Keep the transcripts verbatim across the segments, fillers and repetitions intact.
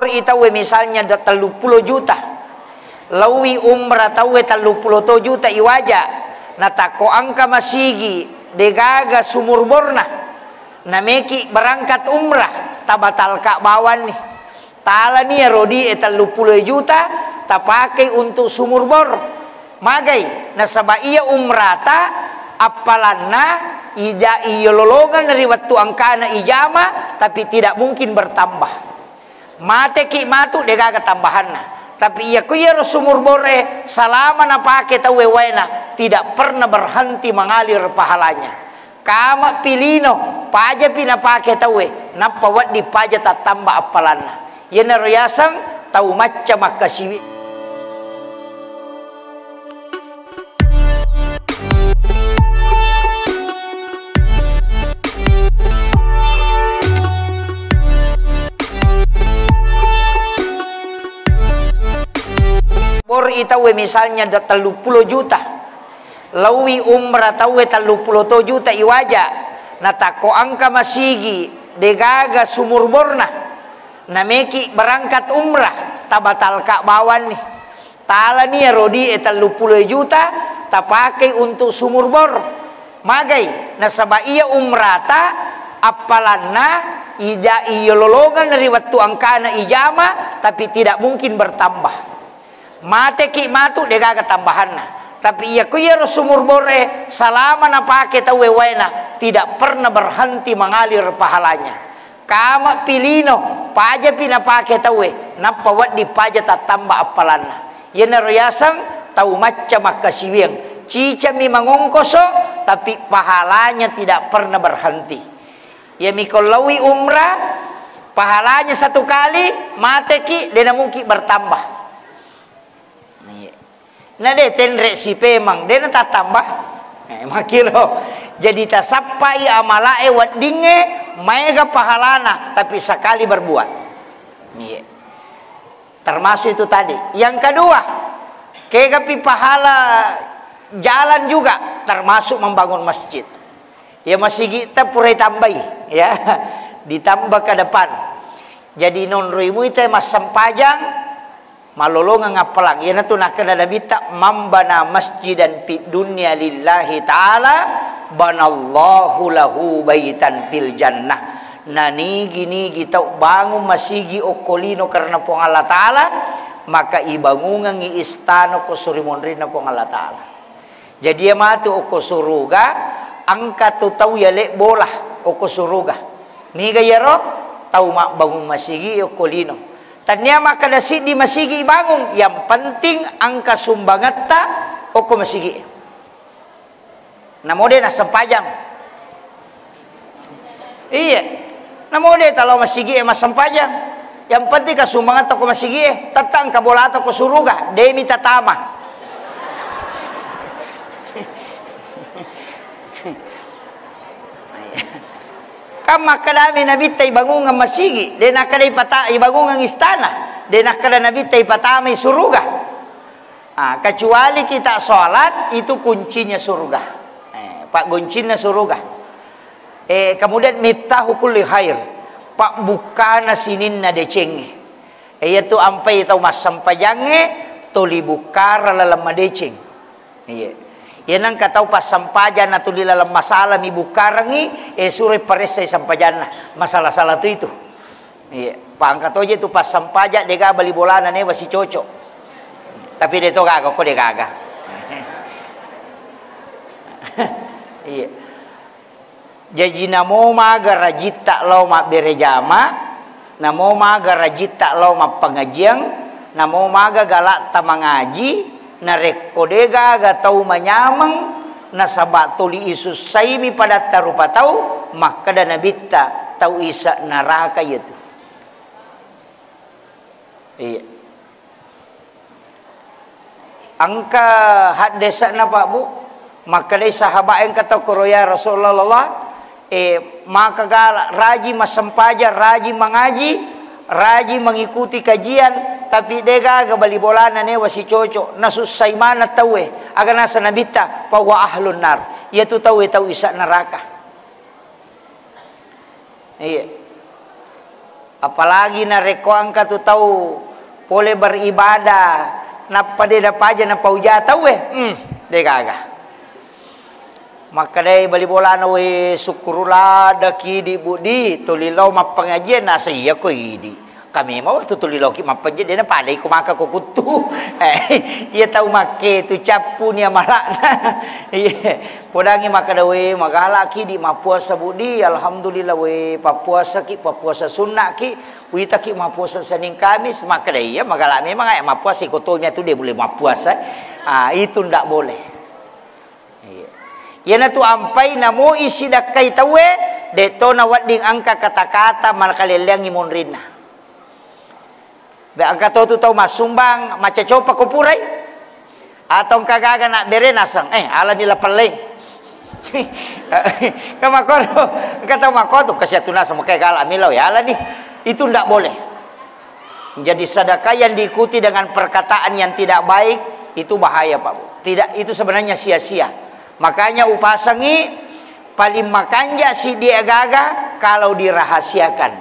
I tauwe misalnya da-, telluppulo juta. Laowi umrah tauwe telluppulo to juta iwaja. Natakko engka masigi degaga sumur borna. Nameki berangkat umrah, tabatalka bawanni. Talani ero duie telluppulo juta, tapakei untuk sumur bor. Magai, nasaba iya umrata appalanna ija-, iyololongeng ri wettu engkana ijama, tapi tidak mungkin bertambah. Mateki matu degaga tambahanna. Tapi iya ku iyaro sumur bore salama napake tauwe waena, tidak pernah berhenti mengalir pahalanya. Kama pilino, pajapi napake tauwe, nappa wedding paja tattamba appalanna. Iyanaro yaseng tau macca makkasiwi. Bor i tauwe misalnya da-, telluppulo juta. Laowi umrah tauwe telluppulo to juta iwaja. Natakko engka masigi degaga sumur borna. Nameki berangkat umrah, tabatalka bawanni. Talani ero duie telluppulo juta, tapakei untuk sumur bor. Magai, nasaba iya umrata appalanna ija-, iyololongeng ri wettu engkana ijama, tapi tidak mungkin bertambah. Mateki matu degaga tambahanna. Tapi iya ku iyaro sumur bore salama napake tauwe waena, tidak pernah berhenti mengalir pahalanya. Kama pilino, pajapi napake tauwe, nappa wedding paja tattamba appalanna. Iyanaro yaseng tau macca makkasiwiang. Cicami mangongkoso, tapi pahalanya tidak pernah berhenti. Iyami ko laowi umrah, pahalanya satu kali, mateki, de namungkin bertambah. Iya. Na de tenre sipemang, de natattamba. Eh, makkiro. Jadi tasappai amalae weddingnge, maega pahalana, tapi sekali berbuat. Iya. Termasuk itu tadi. Yang kedua, kegapi pahala jalan juga, termasuk membangun masjid. Ya, masigi ta purai tambai, ya. Ditambah ke depan. Jadi nonroi muita massempajang, malolongeng appalang. Iyanatu nakkeda Nabitta, "Man bana masjidan fid dunya lillahi ta'ala, banallahu lahu baitan fil jannah." Nanigi-nigi tau bangung masigi okko lino karena Puang Allah Ta'ala, maka ibangungengngi istana ko suri monrinna Puang Allah Ta'ala. Jadi iya matu okko suruga, engka tu tau yalebbola okko suruga. Niga iyaro? Tau mabbangung masigi okko lino. Tania makkeda siddi masigi ibangung, yang penting engka sumbangetta okko masigi. Namo de nassempajang. Iya. Namo de talo masigi e massempajang. Yang penting kasumbangetta ko masigi e, tette engka bolata ko suruga, demi tatama. Kan makkedami Nabitta ibangungeng masigi, de nakkeda ipata-, ibangungeng istana, de nakkeda Nabitta ipatamai suruga. Ah, kecuali kita sholat, itu kuncinya surga. Eh, paggoncinna suruga. Eh, kemudian miftahu kulli khair, pabbukkana sininna decengnge. Eh, iyatu ampai tau massempajangnge, toli bukkara laleng madeceng. Iya. Iya nengka tau passempajang na tuli laleng masalah mi bukkarengngi, eh, suroi paressai sempajanna. Masalah-salah tu itu. Iya, pangka toje tu passempajang, dega bali bolana newa sicoco. Tapi de to gaga, ko de gaga. Iya. Jaji namo maga rajitta lao mabbere jama, namo maga rajitta lao mappangajiang, namo maga galakta mangaji, narekko de gaga tau manyameng, nasaba tuli isussaimi padatta rupa tau, makkeda Nabitta, tau isa neraka iyatu. Iya. Engka haddese'na, Pak, Bu, makkedai sahabat engka tau koro, "Ya Rasulullah, eh, maka gala, raji massempajang, raji mangaji, raji mengikuti kajian, tapi de gaga bali bolana newa sicoco, nasussai maneng tauwe." Aga nasa Nabitta, "Fahuwa ahlun nar." Iyatu tauwe tau isa neraka. Iya. Apalagi narekko engka tu tau pole beribadah, nappa de napaja napauja tauwe, hmm, de gaga. Makkedai bali bolana, "We, sukkuru ladaki idi, Budi, tuli lao mappangajian, nasa iya ko idi. Ka memang waktu tuli laoki mappangajian, de napadai ko maka ko kuttu." Eh, iya tau makke tu cappu ni amalakna. Iya. Podangi makkeda, "We, magalaki di mappuasa, Budi. Alhamdulillah, we, pappuasaki, pappuasa sunnaki, witaki mappuasa Senin Kamis." Makkeda, "Iya, magala memang, eh, mappuasa iko tonya tu de boleh mappuasa." Ah, itu ndak boleh. Iya. Iyanatu ampai namo isidakkai tauwe, de to nawedding engka kata-kata manakalelleangi monrinna. Be engka to tu tau massumbang, macacopa ko purai. Atau engka gaga nabbere naseng, eh, alani lapelleng. Engka makkoro, engka tau makkotu, kasiatu naseng, makai gala milau, ya alani. Itu ndak boleh. Jadi sedekah yang diikuti dengan perkataan yang tidak baik, itu bahaya, Pak Bu. Tidak, itu sebenarnya sia-sia. Makanya upasangi paling makanja si dia gaga kalau dirahasiakan.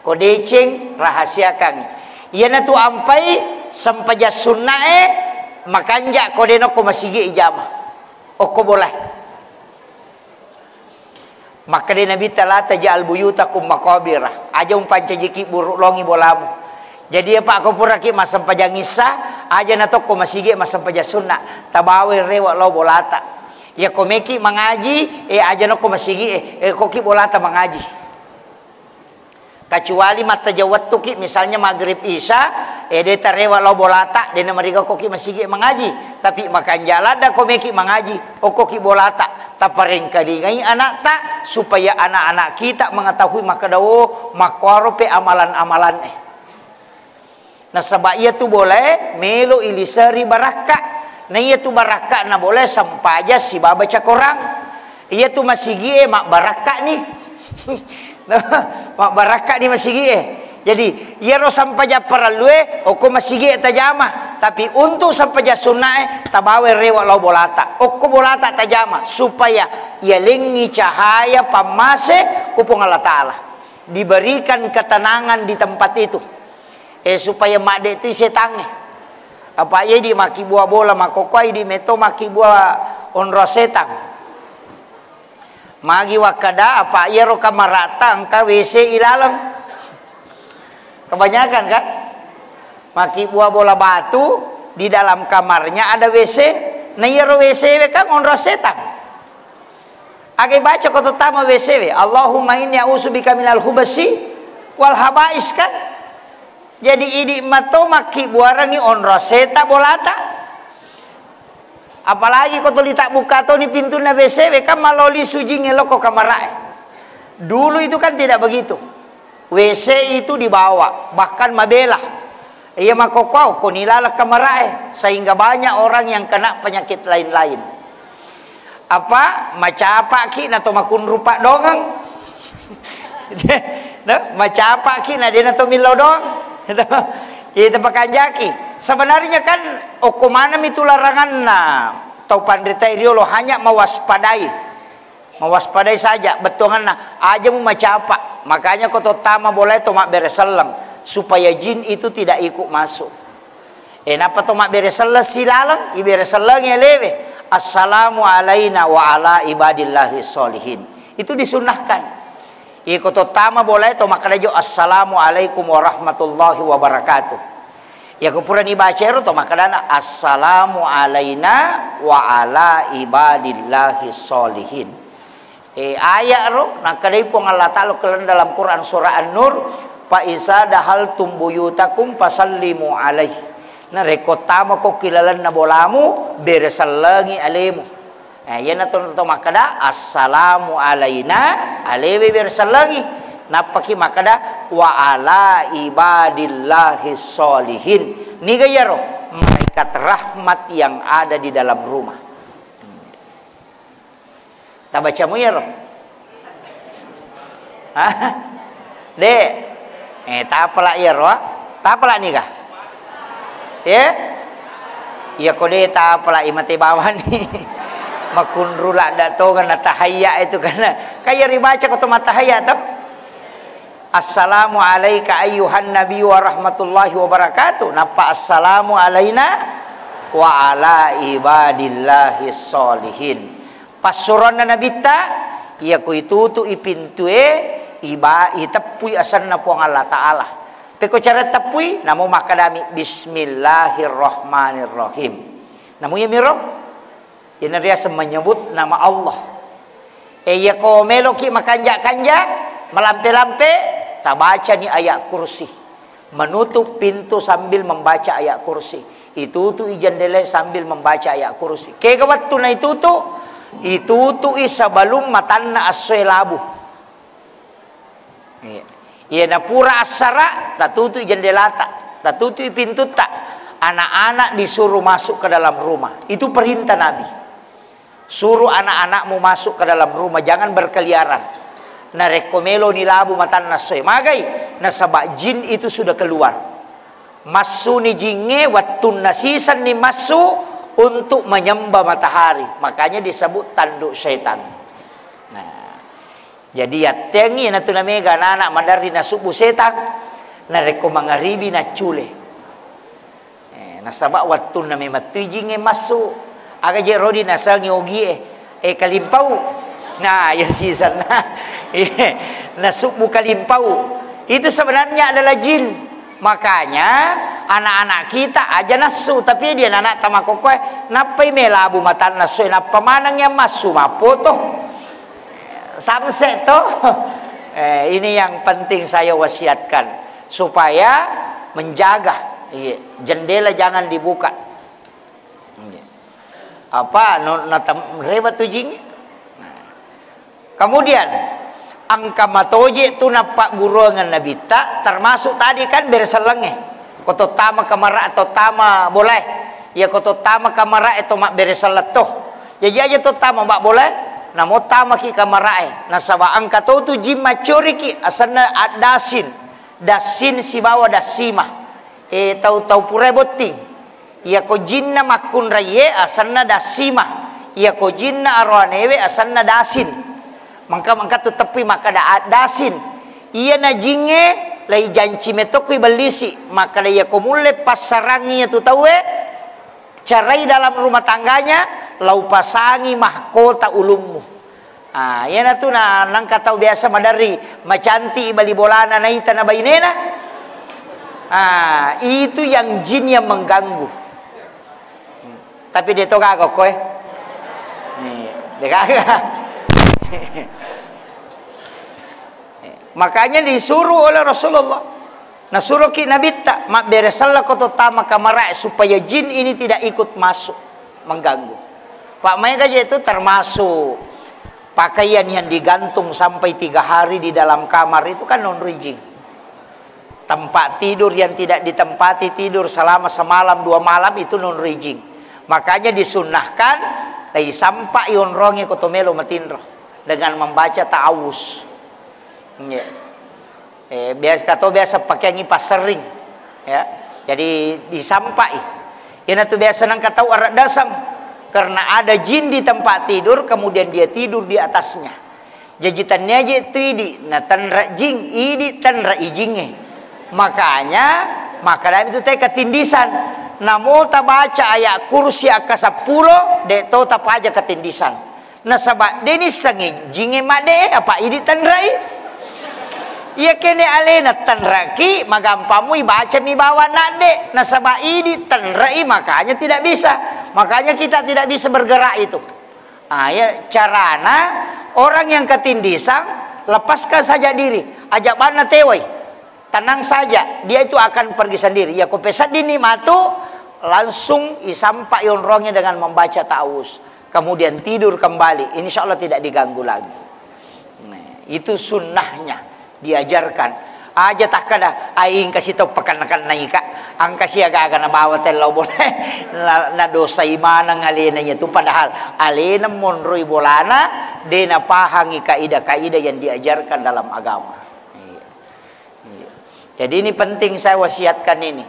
Ko deceng, rahasiakan. Iyanatu ampai sempajang sunnae, makanja ko de nokko masigi ijama. Okko bola. Makkeda Nabitta, "La taj'al buyutakum maqabira." Aja mupancajiki buruk longi bolamu. Jadi, apa ko puraki massempajang issa, aja natokko masigi massempajang sunna. Tabawai rewe lao bolata. Iya ko meki mangaji, eh, aja nokko masigi, eh, eh, koki bolata mangaji. Kecuali mattajeng wettuki, misalnya maghrib isya, eh, de tarewe lao bolata, de namariga koki masigi mangaji. Tapi makanja ladda ko meki mangaji, okkoki bolata. Taparengkalingai anakta, supaya anak-anak kita mengetahui makkeda, oh, makkuaro pe amalan-amalan, eh. Nasaba iyatu bolae melo iliseri barakka. Na iyatu barakka na bolae sempaja sibawa baca Korang. Iyatu masigie mabbarakkani. Mabbarakkani masigie. Jadi, iyaro sempaja parellue okko masigie tajama. Tapi untuk sempaja sunnae tabawai rewe lao bolata. Okko bolata tajama supaya iyalengngi cahaya pammase ku Puang Allah Taala. Diberikan ketenangan di tempat itu. Eh, supaya madde tu setangnge. Apa iya idi makkibua bola makkokkoe, idi metto makkibua onro setang. Magi wakkada, apa iyaro kamarata engka W C ilaleng. Kebanyakan kan? Makkibua bola batu, di dalam kamarnya ada W C. Na iyaro W C we kan onro setang. Aga ibaca ko to tama W C we, "Allahumma inni a'udzubika minal khubasi wal habais," kan? Jadi idi mato makkibbuarengngi onro seta bolata. Apalagi ko tuli tabbukka toni pintunna W C we, kan maloli sujingnge lokko kamarae. Dulu itu kan tidak begitu. W C itu dibawa, bahkan mabela. Iya makkokkoe, ko nilaleng kamarae, sehingga banyak orang yang kena penyakit lain-lain. Apa, macapaki na to makunru paddongeng. Nah, macapaki na de na to millau doang. Itu pakanjaki. Sebenarnya kan okko maneng mi tu laranganna tau panritae riolo, hanya mewaspadai. Mewaspadai saja, bettuanganna, aja mu macapa. Makanya ko to tama bolae to mabbere selleng, supaya jin itu tidak ikut masuk. Eh, nappa to mabbere selleng silaleng, ibere selleng alewe. "Assalamu alaina wa ala ibadillahi sholihin." Itu disunnahkan. Iko to tama bolae to makkeda jo, "Assalamu alaikum warahmatullahi wabarakatuh." Iyako purani baca ero to makkedana, "Assalamu alaina wa ala ibadillahi sholihin." Eh, ayat ro, nakkedai Puang Allah Ta'ala keleng dalam Quran surah An-Nur, "Fa iza dahaltum buyutakum fasallimu alaih." Narekko tamako ki lalenna bolamu, bere sellengi alemu. Eh, iyana to, to makkeda, "Assalamu alaina," alewe bere sellengi. Nappaki makkeda, "Wa ala ibadillahi sholihin." Niga iyaro? Malaikat rahmat yang ada di dalam rumah. Tabacamu iyaro? Hah? De. Eh, tapala iyaro, ah? Tapala niga? Eh? Iya ko de tapala i mate bawani. Makunru ladda tongenna tahayya itu kan. Kaya ribaca ko to matahayya to. "Assalamu alaika ayyuhan nabi wa rahmatullahi wa barakatuh." Nappa, "Assalamu alaina wa ala ibadillahis sholihin." Passuroanna Nabitta, iyako itutu'i pintue, iba-, iteppui asenna Puang Allah Ta'ala. Pekko cara teppui, namo makkedami, "Bismillahirrahmanirrahim." Namo iyamiro, iyana riaseng menyebut nama Allah. E, iyako meloki makanja-kanja, malampe-lampe, tabacani ayat kursi. Menutup pintu sambil membaca ayat kursi. Itutu'i jendela sambil membaca ayat kursi. Kega wettu na itutu? Itutu'i sebelum matanna essoe labu. Iya. Iyana pura assara, tatutu'i jendelata, tatutu'i pintutta. Anak-anak disuruh masuk ke dalam rumah. Itu perintah Nabi. Suruh anak-anakmu masuk ke dalam rumah, jangan berkeliaran. Narekko meloni labu matanna essoe, magai, nasaba jin itu sudah keluar. Massuni jingnge wettunna sisenni massu untuk menyembah matahari. Makanya disebut tanduk setan. Nah, jadi yattengngi natu namega anak-anak maderri nasubbu setang, narekko mangaribi naccule. Eh, nasaba wettunna memettui jingnge massu. Aga je rodi nasengi ogie, eh, kalimpau. Nah, ya sisenna. Iya, nasubbu kalimpau. Itu sebenarnya adalah jin. Makanya anak-anak kita aja nassu, tapi dia anak tamakokkoe, nappai melabu matanna essoe, nappa maneng yang massu mappoto. Samse to. Eh, ini yang penting saya wasiatkan supaya menjaga. Iya, jendela jangan dibuka. Iya. Apa no, natam-, rewat tu jingnge. Nah. Kemudian engka matoje tu nappagguruangan Nabitta, termasuk tadi kan bere sellengnge. Ko tottama kamara, tottama bolae. Iya ko tottama kamara e to mabbere selleng to. Jaji aja tottama mabbolae, namo tamaki kamarae. Nasaba engka to tu jin maccoriki, asenna addasin. Dassin sibawa dassima. E, tau-tau purae botting. Iyako jinna makkunraie asenna dassima. Iyako jinna aroanewe asenna dasin. Mengka-, mengka tu teppi makkeda addasin. Iyana jingnge laijanci metokki bellisi. Makkeda iyako mulle passarangi iyatu tauwe, cerai dalam rumah tangganya, lau pasangi mahkota ulummu. Ah, iyanatu na, nengka tau biasa maderri, macanti bali bolana naita na bainena. Ah, itu yang jin yang mengganggu. Tapi de to gaga ko, eh. Nih, de gaga. Makanya disuruh oleh Rasulullah. Nasuroki Nabitta, mabbere sellako tottama kamarae supaya jin ini tidak ikut masuk, mengganggu. Pak, maega je itu termasuk pakaian yang digantung sampai tiga hari di dalam kamar itu kan nonroi jin. Tempat tidur yang tidak ditempati tidur selama semalam dua malam itu nonroi jin. Makanya disunnahkan, dai sampai onrongi ko to melo matinro dengan membaca ta'awuz. Iya. Eh, biasa, kato biasa pakeangngi passerring, ya. Jadi disampai. Iyanatu biasa nengka tau arak dasang. Karena ada jin di tempat tidur, kemudian dia tidur di atasnya. Jaji tannia je tu idi, na tenra jing, idi tenra ijingnge. Makanya, makadami tu te ketindisan. Namo tabaca ayat kursi akka seppulo, de to tapaja ketindisan. Nasaba de nissengngi jingnge madde, apa idi tenrai. Iya kene alena tenraki, magampamui bacami bawang nadde. Nasaba idi tenrai, makanya tidak bisa. Makanya kita tidak bisa bergerak itu. Ah, ya, carana orang yang ketindisan, lepaskan saja diri. Aja banna tewai. Tenang saja, dia itu akan pergi sendiri. Iya ko peseddini matu, langsung isampa yonrongnya dengan membaca ta'awuz. Kemudian tidur kembali, insya Allah tidak diganggu lagi. Nah, itu sunnahnya diajarkan. Aja takkada, ai engka sitau pakenna-kennaika, engka siaga-aga nabawa tellau bola. Na, na dosai maneng alena iya tu, padahal alena monroi bolana, de napahangi kaidah-kaidah yang diajarkan dalam agama. Iya. Iya. Jadi ini penting saya wasiatkan ini.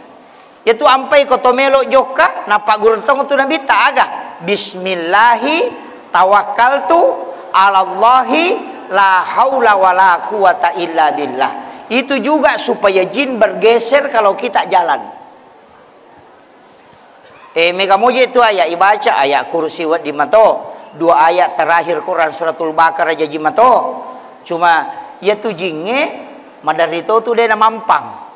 Itu ampai ko to melo jokka, napagguru tong tu Nabitta aga. Bismillahi tawakkaltu alallahi la haula wala quwata illa billah. Itu juga supaya jin bergeser kalau kita jalan. Eh, mega moje tu ayat ibaca, ayat kursi wedding mato, dua ayat terakhir Quran Suratul Baqarah jaji mato. Cuma iya tu jingnge maderri to tu de namampang.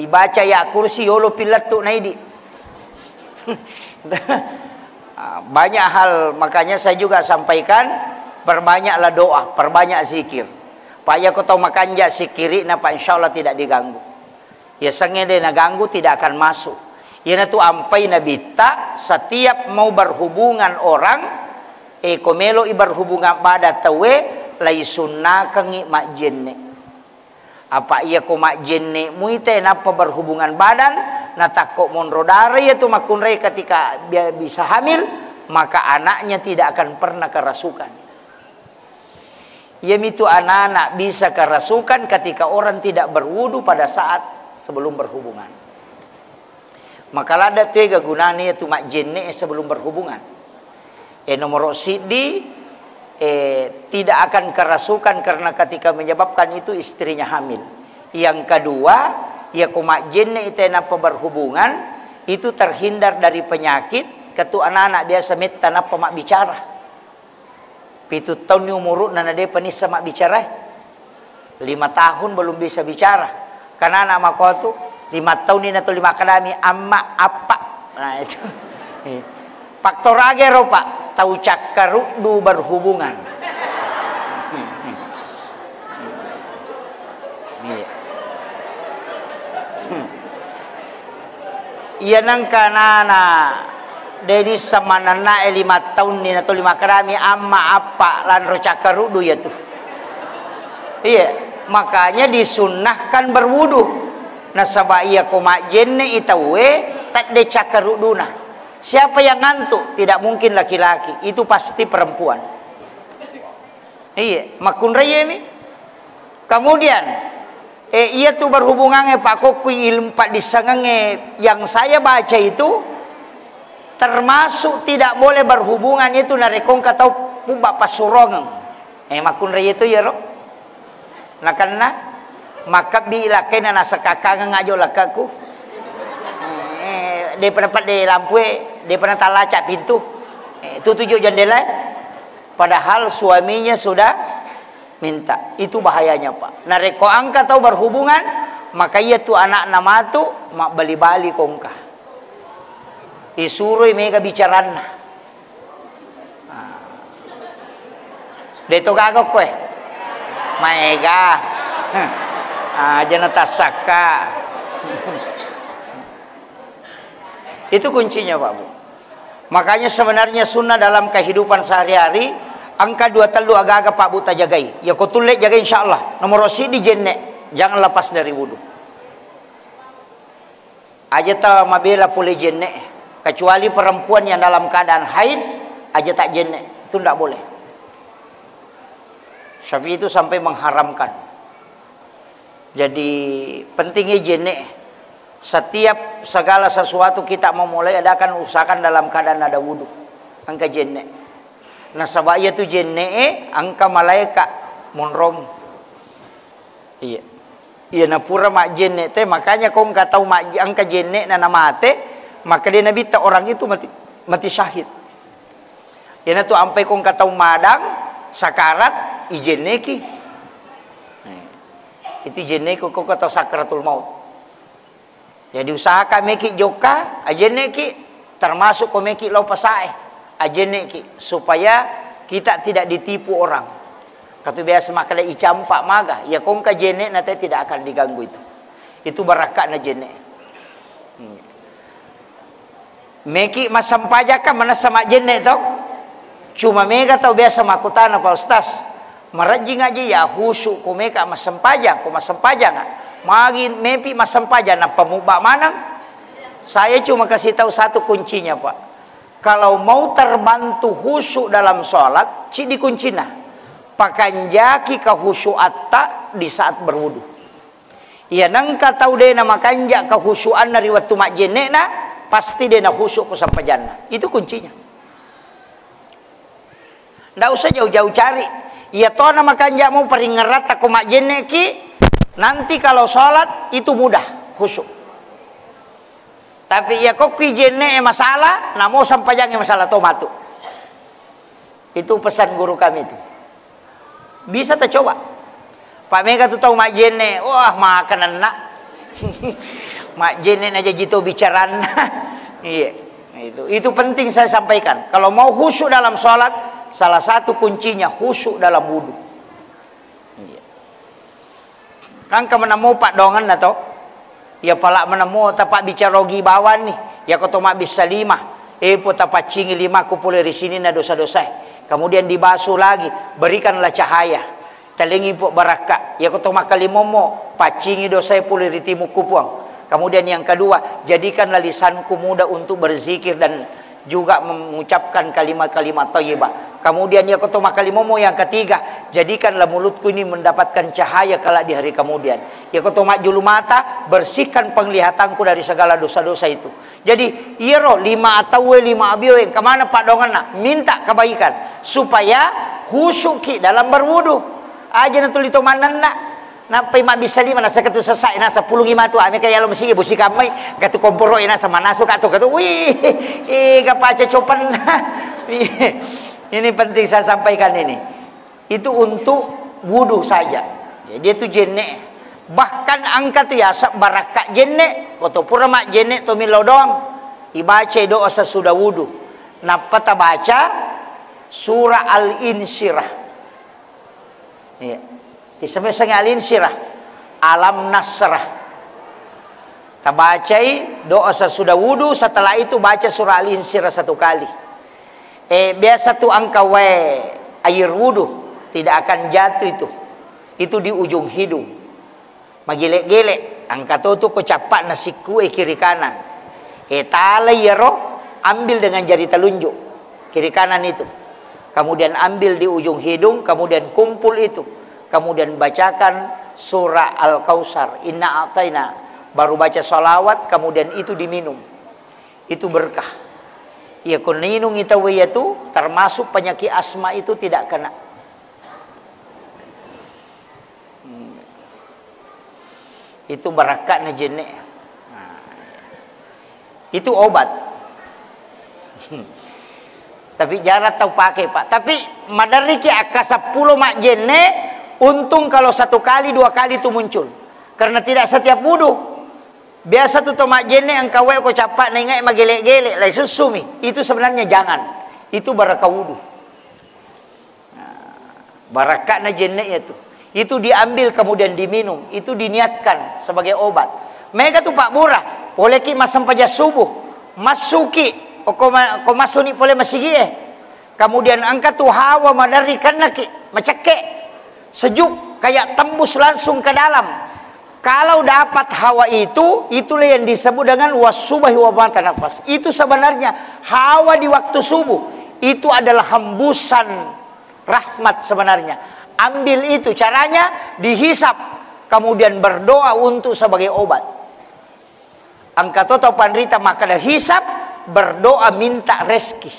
Ibaca ayat kursi yolo pilettu naidi. Banyak hal, makanya saya juga sampaikan, perbanyaklah doa, perbanyak zikir. Pak, ya kau tahu makanja sikiri na Pak, insya Allah tidak diganggu. Ya, sengede naganggu tidak akan masuk. Iyanatu ampai nabitta, setiap mau berhubungan orang, eh, ko meloi berhubungan badan tauwe, lai sunnakengi majjenne. Apa iya ko majjenne muite nappa berhubungan badan, natakko monro dara iya tu makkunrai ketika dia bisa hamil, maka anaknya tidak akan pernah kerasukan. Iyamitu anak-anak bisa kerasukan ketika orang tidak berwudu pada saat sebelum berhubungan. Maka ladda tega gunana iyatu majjenne sebelum berhubungan. Eh, nomor siddi, eh, tidak akan kerasukan karena ketika menyebabkan itu istrinya hamil. Yang kedua, iya ko majjenne ite nappa berhubungan, itu terhindar dari penyakit, ketu anak-anak biasa metta nappa mabbicara. Pitu taunni umuru'na na depa nissa mabbicara. Lima tahun belum bisa bicara. Karena anak makotu, lima taunni na tuli makkadami, "Amma, appa." Nah, itu. Faktor aga ero, Pak? Tau cakkaruddu berhubungan. Iya. Hmm. Iya nengka nana de nisseng manennae lima taunni na tuli makkedami amma appa lanro cakkaruddu iyatu. Iya, makanya disunnahkan berwudu. Nasaba iya ko majjenne i tauwe tadde cakkarudduna. Siapa yang ngantuk? Tidak mungkin laki-laki, itu pasti perempuan. Iya, makkunraiemi. Kemudian, eh, iya tu berhubungannya Pak Kokkui ilmu paddissengengnge yang saya baca itu termasuk tidak boleh berhubungan itu narekko engka tau pubba passurongeng. Eh, makkunrai itu ya, Ro? Nakenna, makkebbi lakkaina nasakakangeng ajo lakkaku. Eh, de pernah pada lampue, de pernah talaca pintu. Eh, tutuju jendela. Padahal suaminya sudah minta. Itu bahayanya, Pak. Narekko engka tau berhubungan, maka iya tu anakna matu, mabbali-bali kongka. Isuroi mega bicaranna. Ah. De to gaga koe. Maega. Ah, aja na tassakka. Itu kuncinya, Pak Bu. Makanya sebenarnya sunnah dalam kehidupan sehari-hari, engka dua tellu agaga Pak Bu tajagai. Ya ko tulle jagai insyaallah. Nomor siddi jenne, jangan lepas dari wudu. Aja ta mabela pole jenne, kecuali perempuan yang dalam keadaan haid, aja tak jenne, itu ndak boleh. Syafi'i itu sampai mengharamkan. Jadi pentingnya jenne. Setiap segala sesuatu kita memulai adakan usahakan dalam keadaan ada wudu. Engka jenne. Nasaba iya tu jenne e, engka malaika monrong. Iya. Iya, napura majjenne te, makanya ko engka tau majje-, engka jenne na namate, maka dia nabitta orang itu mati, mati syahid. Iyanatu ampai ko engka tau madang, sakarat, ijenneki. Itu jenneki ko engka tau sakratul maut. Jadi usahakan meki jokka, ajenneki, termasuk ko meki lao pasae, ajenneki, supaya kita tidak ditipu orang. Katu biasa makkeda icampak maga, ya ko engka jenne na te tidak akan diganggu itu. Itu barakka'na jenne. Hmm. Meki massempajang kan manessa majjenne to? Cuma mega tau biasa makkutana, "Pak Ustaz, marejjing aja ya khusyuk ko meka massempajang, ko massempajang, ah, magi mepi massempajang nappa mubba maneng?" Saya cuma kasih tahu satu kuncinya, Pak. Kalau mau terbantu khusyuk dalam sholat, cidi kuncina. Pakanjaki kehusyuatta di saat berwudu. Iya, nengka tau de namakanja kehusyuanna ri wettu majjennena, pasti de nakhusyuk ko sempajanna. Itu kuncinya. Ndak usah jauh-jauh cari. Iya tona makanja' mo paringngeratta ko majjenne'ki, nanti kalau sholat itu mudah khusyuk. Tapi iya kokki jenne'e masalah, namo sempajangnge masalah to matu. Itu pesan guru kami itu. Bisa tacoba. Pak mega tu tau majjenne', wah makananna. Majjenne' na jaji to bicaranna. Iya. Itu, itu penting saya sampaikan. Kalau mau khusyuk dalam sholat, salah satu kuncinya khusyuk dalam wudhu. Iya. Kan engka menemu paddoangenna to. Iya pala menemu tapa bicara ogi bawang ni. Iya ko to mabbissa lima. Eh, po tapaccingi limaku pole ri sininna dosa-dosae. Kemudian dibasuh lagi, berikanlah cahaya. Talengi po barakka. Iya ko to makkalimommo, paccingi dosae pole ri timukku, Puang. Kemudian yang kedua, jadikanlah lisanku mudah untuk berzikir dan juga mengucapkan kalimat-kalimat thayyibah. Kemudian iya ko to makkalimommo yang ketiga, jadikanlah mulutku ini mendapatkan cahaya kelak di hari kemudian. Iya ko to majjulu mata, bersihkan penglihatanku dari segala dosa-dosa itu. Jadi, iyaro lima atau lima abio yang kemana paddoangenna, minta kebaikan supaya khusyukki dalam berwudu. Aja na tuli to manenna. Nappai mabbissa lima, nasakka tu sesai, nasa pulungi matu, ame ka yalo masigi busi kammai, gatu komporo, nasa manasu ka tu, gatu, wih, eh, gapa copenna. Ini penting saya sampaikan ini. Itu untuk wudu saja. Jadi itu jenne. Bahkan engka tu yaseng barakka jenne, ko to pura majjenne to millau doang. Ibaca doa sesudah wudu. Nappa tabaca surah Al-Insyirah. Iya. Disebut-sebut Al-Insyirah. Alam Nasrah. Tabacai doa sesudah wudu, setelah itu baca surah Al-Insyirah satu kali. Eh, biasa tu engka wae air wudu, tidak akan jatuh itu. Itu di ujung hidung. Magele-gele, engka to tu ko cappa'na sikku e kiri kanan. E, talai iyaro, ambil dengan jari telunjuk, kiri kanan itu. Kemudian ambil di ujung hidung, kemudian kumpul itu. Kemudian bacakan surah Al-Kautsar, Inna A'taina. Baru baca salawat, kemudian itu diminum. Itu berkah. Iya ko ninung ita waya tu, termasuk penyakit asma itu tidak kena. Hmm. Itu barakka'na jenne'. Nah, itu obat. Tapi jarang tau pakai, Pak. Tapi maderriki akka seppulo majjenne', untung kalau satu kali, dua kali itu muncul. Karena tidak setiap wudu. Biasa tu to majjenne' engka wae ko cappa' naingai magele-gele, lai sussumi. Itu sebenarnya jangan. Itu baraka wudu. Nah, barakka'na jenne' iya tu. Itu diambil kemudian diminum, itu diniatkan sebagai obat. Mega tu pabbura, poleki massempajang subuh, massuki, okko ma-, ko massuni pole masigi'e. Kemudian engka tu hawa maderri kennaki, macekke', sejuk, kayak tembus langsung ke dalam. Kalau dapat hawa itu, itulah yang disebut dengan wassubahi wa ma tanafas. Itu sebenarnya hawa di waktu subuh. Itu adalah hembusan rahmat sebenarnya. Ambil itu, caranya dihisap, kemudian berdoa untuk sebagai obat. Engka to tau panrita makkeda hisap, berdoa minta rezeki.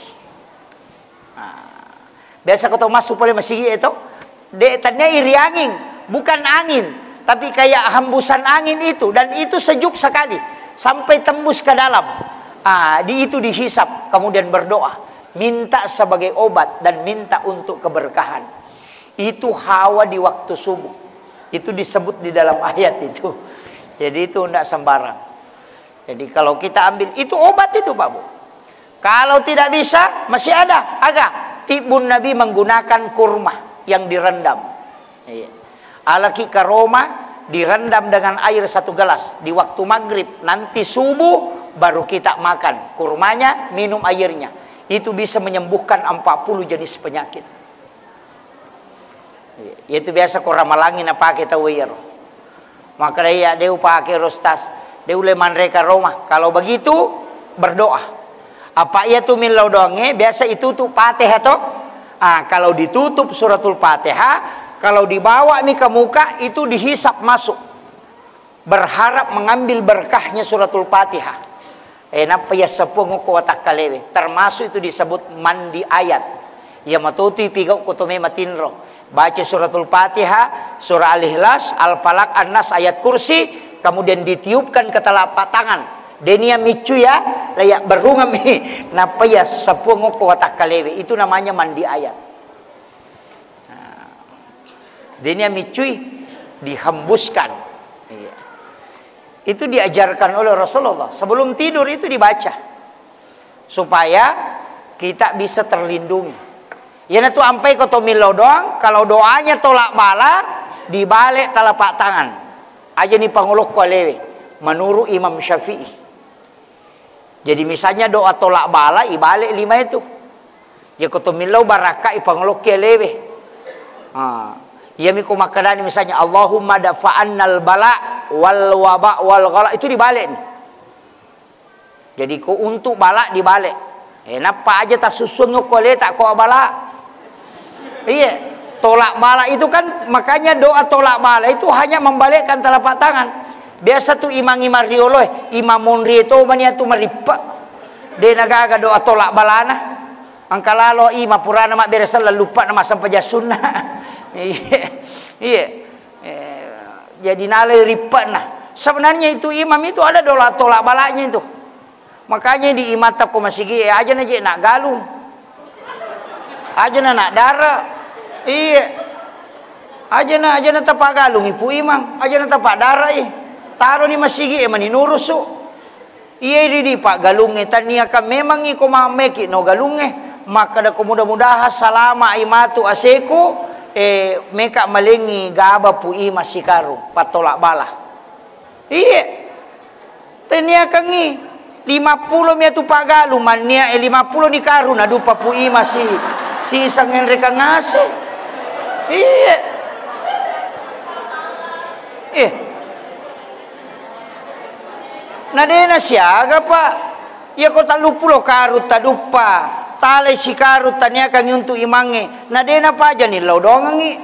Nah, biasa ko tau massu pole masigi e to, de' tania iri angin, bukan angin, tapi kayak hembusan angin itu, dan itu sejuk sekali sampai tembus ke dalam. Ah, di itu dihisap, kemudian berdoa, minta sebagai obat dan minta untuk keberkahan. Itu hawa di waktu subuh. Itu disebut di dalam ayat itu. Jadi itu ndak sembarang. Jadi kalau kita ambil, itu obat itu, Pak Bu. Kalau tidak bisa, masih ada. Aga, tibbun Nabi menggunakan kurma yang direndam. Iya. Alaki karoma direndam dengan air satu gelas. Di waktu maghrib, nanti subuh baru kita makan kurmanya, minum airnya. Itu bisa menyembuhkan empat puluh jenis penyakit. Iya, itu biasa ko ramalangi napake tau iyaro. Makkeda iya, de' upake ro, Ustaz. De' ulle manre karoma. Kalau begitu, berdoa. Apa iya tu millau doangnge, biasa itutup Fatihah to? Ah, kalau ditutup suratul Fatihah, kalau dibawa mi ke muka, itu dihisap masuk. Berharap mengambil berkahnya suratul Fatihah. Eh, nappa iya seppuang okko watakkalewe. Termasuk itu disebut mandi ayat. Iya matotu ipigau ko to mema tinro. Baca suratul Fatihah, surah Al-Ikhlas, Al-Falaq, An-Nas, Ayat Kursi, kemudian ditiupkan ke telapak tangan. Denia miccu ya, layak berungam. Napa ya sepuh ngoko watak kalewe. Itu namanya mandi ayat. Nah, denia miccui, dihembuskan. Iya. Itu diajarkan oleh Rasulullah. Sebelum tidur itu dibaca. Supaya kita bisa terlindungi. Iyanatu ampai ko to millau doang, kalau doanya tolak bala, dibalik telapak tangan. Aja ni pangolokko alewe. Menurut Imam Syafi'i. Jadi misalnya doa tolak bala, ibalik lima itu. Ya ko to millau barakka ipangolokki alewe. Ah. Iyami ko makkedani misalnya, "Allahumma dafa'annal bala wal waba wal ghala," itu dibalik nih. Jadi ko untuk bala dibalik. Eh, nappa aja tasussuang ko leta ko bala. Iya, tolak bala itu kan, makanya doa tolak bala itu hanya membalikkan telapak tangan. Biasa tu imang-imang rioloe, imang monri to mani atu marippe. De nagaga doa tolak balana. Engka lalo imang purana mabbere selleng luppa na massempajang sunna. Iya. Iya. Eh, jadi nalai rippe'na. Sebenarnya itu imam itu ada dola-, tolak balanya itu. Makanya di imata ko masigi, eh, aja na je nak galung. Aja na nak dara. Iya. Aja na, aja na tapak galung ipu imam. Aja na tapak darai. Taro ni masigi, eh, mani nurusu. Iye ridi paggalungnge, taniakan memangngi ko mammeki no galungnge, makkeda ko mudah-mudahan salama i matu aseku, eh, meka malengngi gaba pu i massikarung, pattolak bala. Iye, taniakangngi lima pulo mi atu paggalung, mannia e lima pulo ni karung, nadupa pu i masi, siseng enrekang ase. Iye. Eh. Na dena siaga, Pak. Iya ko telluppulo karung taduppa, talai sikarung taniakangngi untuk imangnge. Na dena paja nillau dongengngi.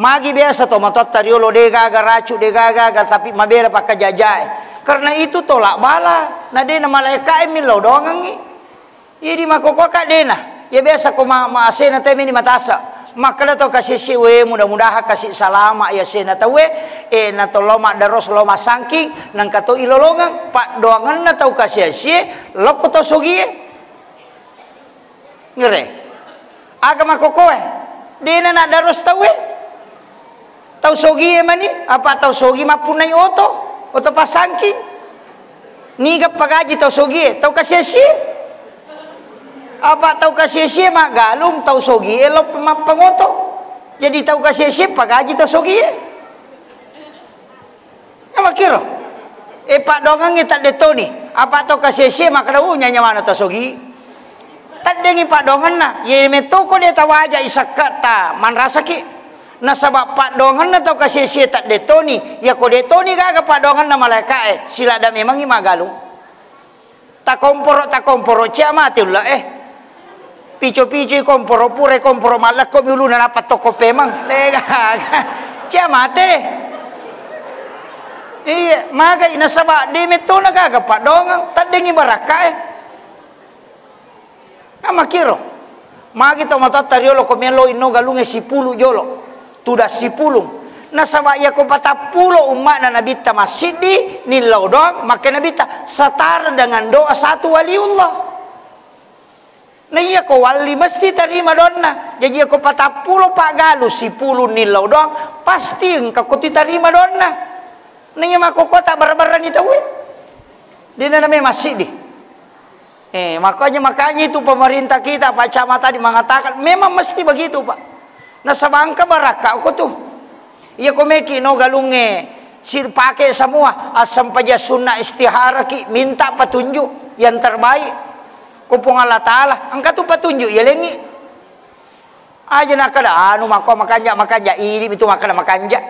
Magi biasa to matotta riolo de gaga racu, de gaga, tapi mabela pakkajajae. Karena itu tolak bala. Na dena malaeka'e millau dongengngi. Idi makkokkoe ka dena. Iya biasa ko ma-, ma-, asena te meni matasa. Makkeda tau kasiasie, "We, mudah-mudahan kasi salama iya asena tauwe, eh, na to lao maddaros lao massangking, nangka to ilolongeng, paddoangenna tau kasiasie, lokko tau sogie." Ngere. Aga makkokkoe? Dena naddaros tauwe. Tau sogie mani, apa tau sogi mappunnai oto, oto passangking. Niga pagaji tau sogie, tau kasiesie. Apa tau kasiesie maggalung, tau sogie lo mappangoto. Jadi tau kasiesie pagaji tau sogie. Namakiro. E paddoangengnge tadde toni. Apa tau kasiesie makkeda, "Uh, nyanyawana tau sogi." Taddengi paddoangenna. Ye metoko de tawaja i sakka ta manrasaki. Nasaba paddoangenna tau kasiesie tadde toni. Yako de toni gaga paddoangenna malaekae, siladda memangngi maggalung. Takomporo, takomporo, cia mate ulla e. Pico-picoi komporo, purai komporo, mallekko mi uluna nappa tokko pemeng. De gaga. Cia mate. Iya, magai nasaba de mettona gaga paddoangeng, taddengi barakkae. Namakiro. Magi to matotta riolo ko melo inno galungnge sipulu jolo. Tudang sipulung. Nasaba yako patappulo umma'na Nabitta massiddi, nillau doang, makke Nabitta, setara dengan doa satu waliullah. Na iya ko walli mesti tarima doanna. Jaji yako patappulo paggalu sipulung nillau doang, pasti engka ko titarima doanna. Na iya makkokkoe tabbarra-barrani tauwe. Dena name massiddi. Eh, makanya, makanya itu pemerintah kita, Pak Camat tadi mengatakan, memang mesti begitu, Pak. Nasaba engka barakka ko tu. Iya ko meki no galungnge, si pake semua, assempajang sunna istihara ki, minta petunjuk yang terbaik. Ko Puang Allah Taala, engka tu petunjuk, ya lengi. Aja nakkeda, anu, makko makanja, makanja, idi mitu makkeda makanja.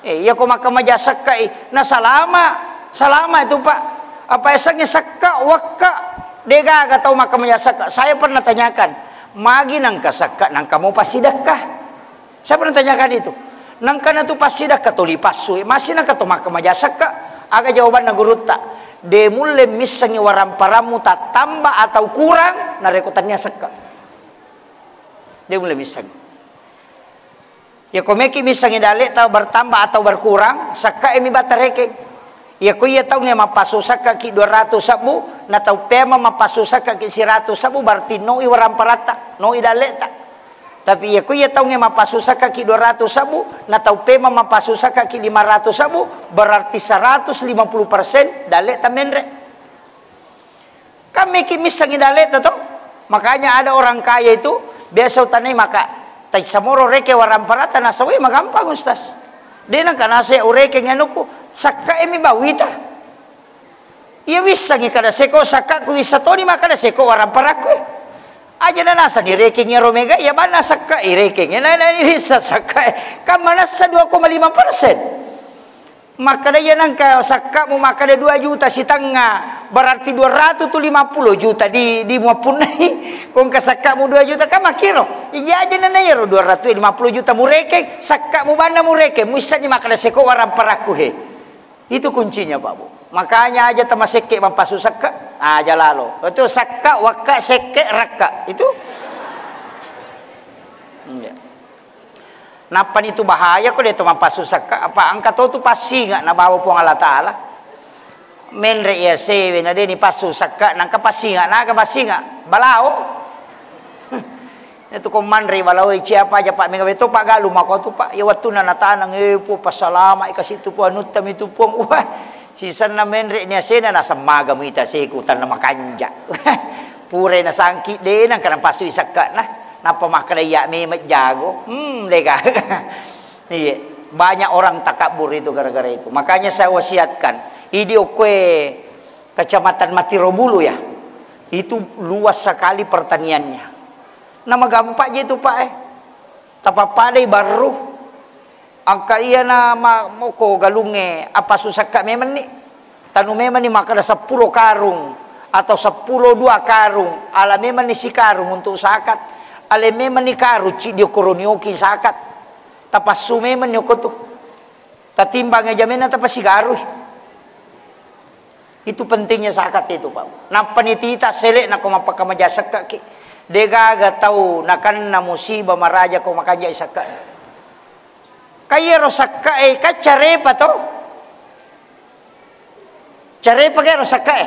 Eh, iya ko makkamaja sekka i, na salama, salama itu, Pak. Apa esengnge sekka, wekka, degaga tau makkamaja sekka. Saya pernah tanyakan, magi nangka sekka, nangka mau passidekka? Saya pernah tanyakan itu. Nangka na tu passidekka tuli passu, masih nangka to makkamaja sekka. Aga jawabanna gurutta? De mulle missengi waramparammu tattamba atau kurang, narekko tania sekka. De mulle misseng. Iyako meki missengngi dalle'ta bertambah atau berkurang, sakka e mi batarekeng. Iyako iya taungnge mappasu sakka ki dua ratus sebbu, na tau pema mappasu sakka ki seratus sebbu, berarti noi waramparatta, noi dalle'ta. Tapi iyako iya taungnge mappasu sakka ki dua ratus sebbu, na tau pema mappasu sakka ki lima ratus sebbu, berarti seratus lima puluh persen dalle'ta menre. Kan meki missengngi dalle'ta to. Makanya ada orang kaya itu biasa utanai maka, tai samoro reke waramparatta nasawe magampang, Ustaz. De nangka nase urekeng anukku, sakka e mi bawita. Iya wissengngi kada seko sakka ku wissa toni maka kada seko waramparakku e. Aja na nasani rekeng iyaro mega, iya banna sakka i rekeng. Iya na, na, wissa sakka e. Kan manessa dua koma lima persen. Makkeda iya nangka sakkamu makkeda dua juta sitengnga, berarti dua ratus lima puluh juta di, di muappunnai. Ko engka sakkamu dua juta kan makkiro. Iya aja nana iyaro dua ratus lima puluh juta murekeng, sakkamu banna murekeng, muissenni makkeda seko waramparakku he. Itu kuncinya, Pak Bu. Makanya aja tamasekke mappasu sakka, aja lalo. Itu sakka, wakka, sekke, rakka. Itu. Iya. Nappani tu bahaya ko de to mappasu sakka, apa engka to tu passinga nabawa Puang Allah Taala. Menre iya sewe na de ni passu sakka, nangka passinga, naga passinga, balao. Itu ko manre balao, ciapa aja Pak, mega beto Pak galu mako tu Pak, ya wattunna nataneng, eh, pu, passalama i kasi tu Puang, nutta mi tu Puang. Wah, sisenna menre ni asena naseng maga muita seku tanna makanja. Pura nasangki de nangka napassu i sakka na. Nappa makkeda, "Iya memeng jago." Hmm, dega. Iya, banyak orang takabur itu gara-gara itu. Makanya saya wasiatkan, idi okkoe Kecamatan Matirobulu ya. Itu luas sekali pertaniannya. Nama gampang je itu, Pak, eh. Tapappadai barru. Engka iyana ma-, moko galungnge, apa susakka memenni. Tanu memenni makkeda seppulo karung atau seppulo dua karung, ala memenni sikarung untuk sakat. Ale memenni karung ciddi okko ronioki sakat. Tapassu memenni okko tu. Tatimbang jamenna tapasigarui. Itu pentingnya sakat itu, Pak. Nappani tita sele nako mappakamaja sekkaki. Degaga tau nakanna musibah maraja ko makanja i sekka. Kaiya ro sekka e, kan carepa to. Carepa ke ro sekka e.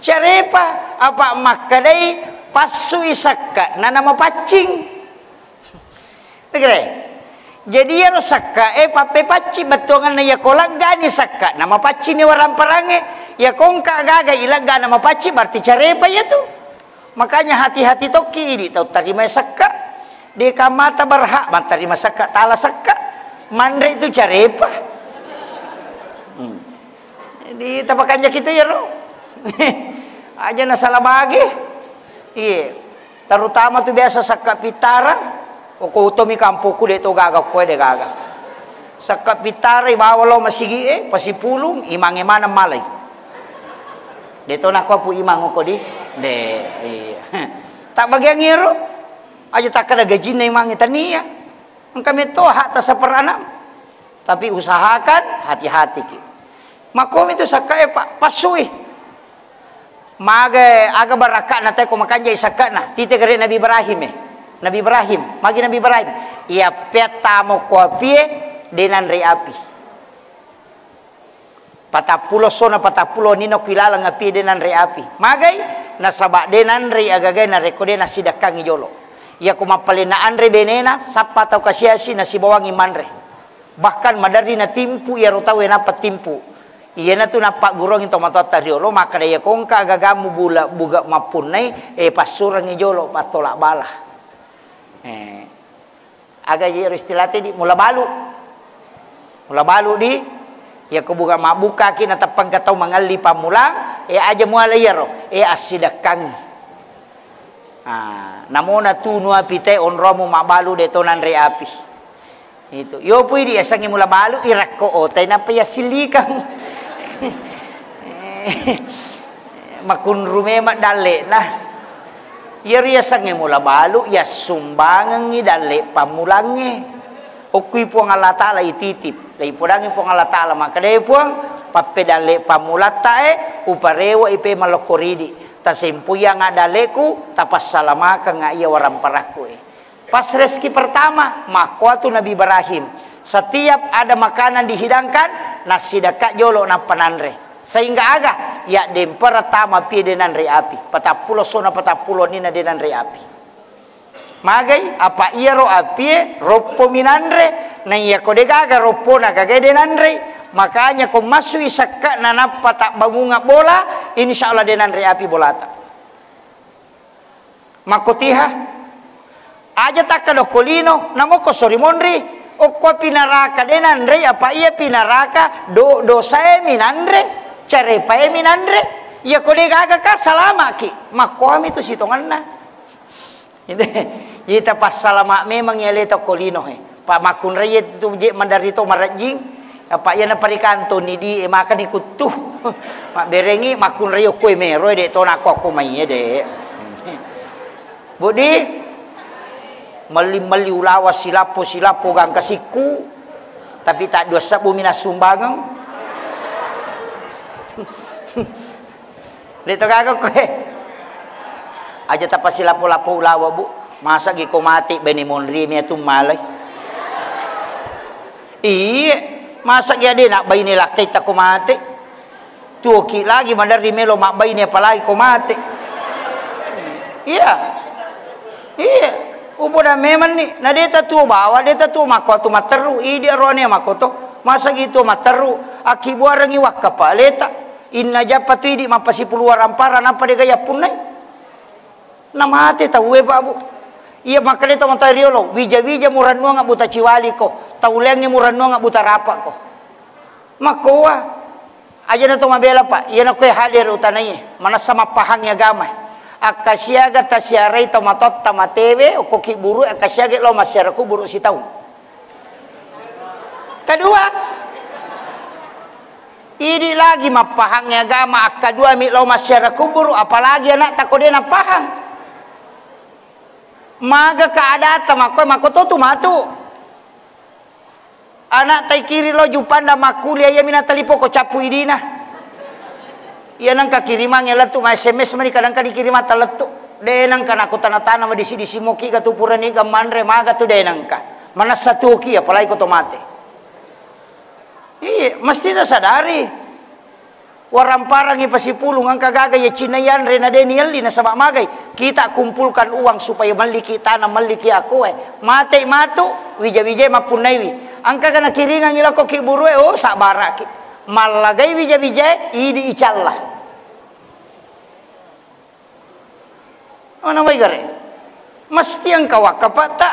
Carepa apa makkedai passui sekka nana mapaccing. Tegere. Jadi iyaro sakka e pappepaccing bettuanganna, iyako laggani sakka namapaccing ni waramparangnge. Iyako engka gaga ilaggana mapaccing berarti carepa iyatu. Makanya hati-hati tokki idi tau tarimai sakka. De kamata berhak mattarima sakka, tala sakka. Manre itu carepa. Hmm. Jadi tapakanjaki tu iyaro. Aja nasala bage. Iya. Terutama tu biasa sakka pittara, okko utomi kampokku de to gaga, okkoe de gaga. Sakka pittara ibawa lao masigi e, pasipulung, imangnge maneng malai. De to nakko pu imang okko di? De, iya. Tak bagian ero, aja takkada gajinna imangnge tania. Engka metto hak tasaperanam. Tapi usahakan hati-hati ki. Makkomi tu sakka e, Pak, passui. Maga, aga barakka'na te ko makanjai sakka'na. Tite gare Nabi Ibrahim e. Nabi Ibrahim, magi Nabi Ibrahim? Iya peattamo ko apie, de nanre api. Patappulo sona patappulo nino ki laleng apie, de nanre api. Magai? Nasaba de nanre agagai narekko de nasidakkangi jolo. Iya ko mappalena anre benena, sappa tau kasiasi nasibawangi manre. Bahkan maderri natimpu iyaro tauwe nappa timpu. Iyanatu nappagguruangngi tomatoatta riolo, makkeda, "Iya ko engka agagammu bula-, buga mappunnai, eh, passurengngi jolo, pattola bala." Eh, aga iyaro istilate di, mula balu. Mula balu di, iya ko buga mabbukaki nateppangka tau mangelli pammulang, eh, aja muala iyaro, eh, assidekkangngi. Ah, namona tunu api te onromu mabbalu de to nanre api. Itu. Yo pui di yasengnge mula balu irakko otai nappa yassilikang. Makunru memang dalle'na. Iyaro yasengnge mula balu yassumbangengngi dalle pammulangnge. Okkui Puang Allah Taala ititip. Laipodangngi Puang Allah Taala makkeda, "E Puang, pappedalle pammulatta e, uparewa ipe malokko ridi. Tasempoianga dalleku, tapassalamakanga iya waramparakku e." Pas rezeki pertama, makkuatu Nabi Ibrahim. Setiap ada makanan dihidangkan, nassidekka jolo nappa nanre. Sehingga aga? Yaddempera tama pie de nanre api. Patappulo sona patappulo nina de nanre api. Magai, apa iyaro apie roppo minanre, na iyako degaga roppona gagai denanrei, makanya ko massui sekke'na nappa tabbangunga bola, insya Allah denanre api bolata. Makkotiha, aja takka dokko lino, namoko sori monri, okko pinaraka denanrei, apa iya pinaraka do, dosae minanre, carepae minanre, iyako degaga ka salamaki, makkoami tu sitongenna. Ita passalama memang aleta ko lino he. Pa makkunrai tu je maderri to marejjing. Apa iya na parikantoni di e makani kuttu. Mabberengi makkunrai okko e mero de to nako aku mai de. Budi melli-melli ulawa silappo-silappo gangka sikku. Tapi tak dua sebbu mina sumbangeng. De to gaga koe. Aja tapasilapo-lapo ulawa, Bu. Masa gi ko mate bene monri mi atu malai. Iye, masa gi ade nak baine lakkai ta ko mate. Tuoki lagi maderri melo mabbaine apalagi ko mate. Iya. Iya. Upoda memang ni, na deta tuo bawa, deta tuo makko atu matteru, idi arone makko to. Masa gi tuo matteru, akkibuarengi wakka pa aleta. Inna jappa tu idi mappasipulu warampara nappa dega yappunnai. Na mate tauwe, Pak, Bu. Iya makkeda to matoa riolo, wija-wija murannuang buta ciwaliko, tauleangngi murannuang buta rapako. Makkoa, aja na to mabela, Pak. Iya na koe hadir utanaiye, manassa mappahangi agama. Akkasiaga tasiarai to matotta matewe, okko kibburu, akkasiaga lo massiara kuburu sitaung. Kedua, idi lagi mappahangngi agama, akkadua mi lao massiara kuburu, apalagi anak tako de napahang. Maga keadaan makko, makko to tu matu. Anak tai kiri lo jupanda makkuliah iya mina talipo ko cappu idina. Iya nengka kirimang ya lettu ma S M S mani kadangka dikirimang ta lettu. De nengka nako tana-tana ma disi-disi moki ga tu purani ga manre maga tu de nengka. Manessa tuoki apalagi ko to mate. Iya, mesti ta sadari. Waramparangi pasipulung engka gaga iya cinna yanre na de nielli nasaba magai. Kita kumpulkan uang supaya melliki tanah, melliki akoe. Mate matu, wija-wijai mappunnaiwi. Engka ga nakiringangi lako kiburue, oh sabaraki. Mallagai wija-wijai, idi icalla. Mana wai gare? Mesti engka wakkapatta.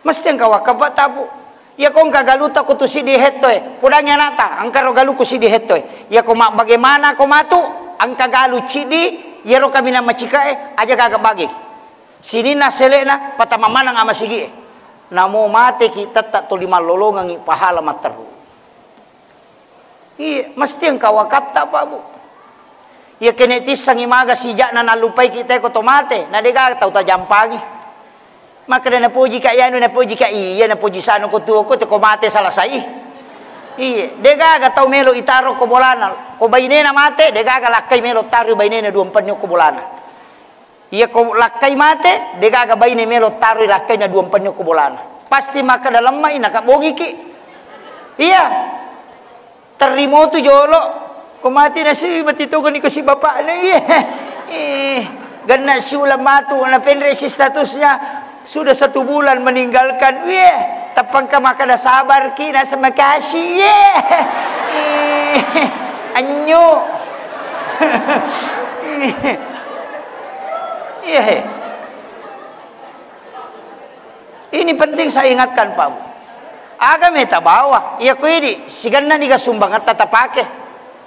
Mesti engka wakkapatta, Bu. Iya ko engka galuta ko tu sidi hettoe. Podangi anakta, engka ro galuku sidi hettoe. Iya ko ma-, bagaimana ko matu, engka galu cidi, iyaro kaminang macikae, aja gaga bage. Sininna sele'na, patama maneng amasigie. Namo mateki tetta tuli mallolongengi pahala matteru. Iya, mesti engka wakatta, Pak, Bu. Iya, kene tissengi maga sijakna nallupai kita ko to mate, na dega tau tajampangi. Makkeda napoji ka iyanu, napoji ka iya, napoji sanu ko tuo ko, te ko mate salasai. Iya, degaga tau melo itaro ko bolana. Ko bainena mate, degaga lakkai melo taro bainena dua mpenni ko bolana. Iya ko lakkai mate, degaga baine melo taroi lakkaina dua mpenni ko bolana. Pasti makkeda lemmai nakabbongiki. Iya. Terrimotu jolo. Ko mate nasi mati togoni ko si bapakna. Iya. Eh, ganna siulang matu, napenre si statusnya. Sudah satu bulan meninggalkan. Wih, tappangka makkeda sabarki, nasa makasih. Iya. Eh, anyu. Iya, he. Ini penting saya ingatkan, Pak Bu. Aga meta bawa, iya ko idi, siganna niga sumbangatta tapake.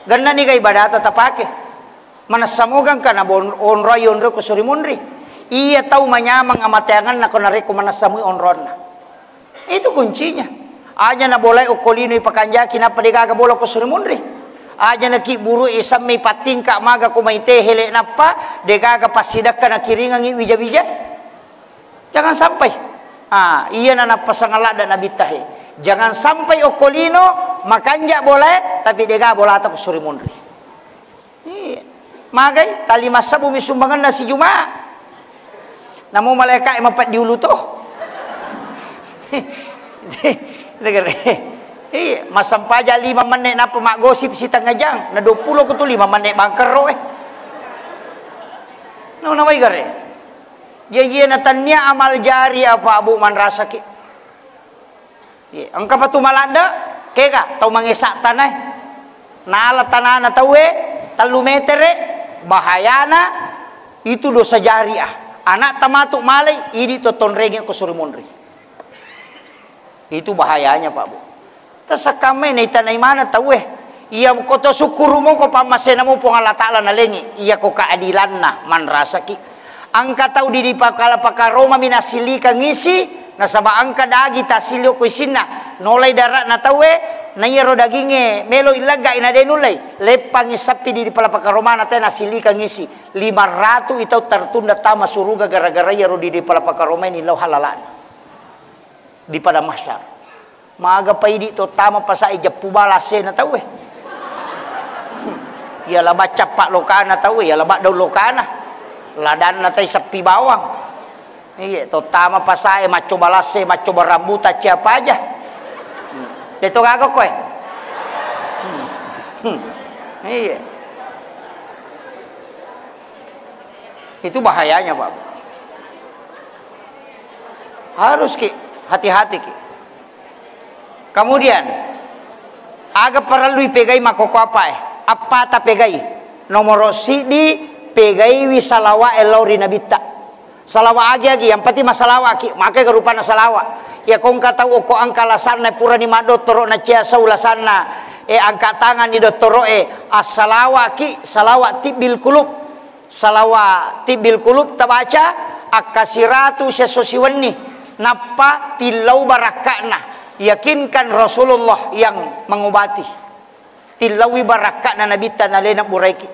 Ganna niga ibadata tapake. Manessa mogangka na bon-, onroi onro ko suri munri. Iya tau manyamang amateanganna ko narekko manessa mui onronna. Itu kuncinya. Aja na bolai okko lino ipakanjaki nappa degaga bola ko suri munri. Aja na ki buru isamme ipattingka maga ko maite hele nappa degaga passidakka nakiringangi wija-wija. Jangan sampai. Ah, iya na nappasang ladda nabitta he. Jangan sampai okko lino makanja bolae tapi dega bolata ko suri munri. Iya. Magai, tali massabbu mi sumbanganna si Jumat. Namo malaeka'e mapeddi ulu to. Iya, massempajang lima menne' nappa maggosip sitengnga jang, na duappulo ko tu lima menne' bangkerro e. Nau nawai gare. Jaji na tannia amal jari apa, Bu, manrasaki. Iya, engka patu maladde, kega tau mangesa tanae. Nala tanana tauwe tellu metere, bahayana itu dosa jariah. Anak tamatu malai, idi to tonrenge ko suri monri. Itu bahayanya, Pak, Bu. Tasekkamme naitanai mana tauwe. Iya, ko to sukkuru moko pammasena mo Puang Allah Taala nalengi. Iya, ko keadilanna manrasaki. Engka tau di, dipakala-pakaromami nassilikang isi, nasaba engka dagi tassili okko isinna. Nolai dara'na tauwe, na iyaro dagingnge melo illeggai na de nullei. Leppangi sappi di, dipala-pakaromana te nassilikang isi. Lima ratu i tau tertunda tama suruga gara-gara iyaro di, dipala-pakaromaini lao halalana. Di padang mahsyar. Maga pa idi to tama pasae jeppu bala assena tauwe. Iya laba cappa lokana tauwe, iya laba daun lokana. Ladanna tai seppi bawang. Iya, to tama pasae maccoba lasse, maccoba rambutan, siapa aja. De to gaga koe. Iya. Itu bahayanya, Pak. Harus ki, hati-hati ki. Kemudian, aga parellu ipegai makkoko apae? Appata pegai. Nomoro siddi, pegaiwi salawa'e lao ri Nabitta. Salawa agi-agi, yang penting masalawa'ki, makkega rupanna salawa. Iya ko engka tau okko engka alasanna purani maddottoro na cia sau lasanna, e, angka tanganni dottoro'e, assalawa'ki, salawa tibbil kulub. Salawa tibbil kulub tabaca, akkasiratu siesso siwenni, nappa tillau barakka'na. Yakinkan Rasulullah yang mengobati. Tillaui barakka'na Nabitta nalena buraiki.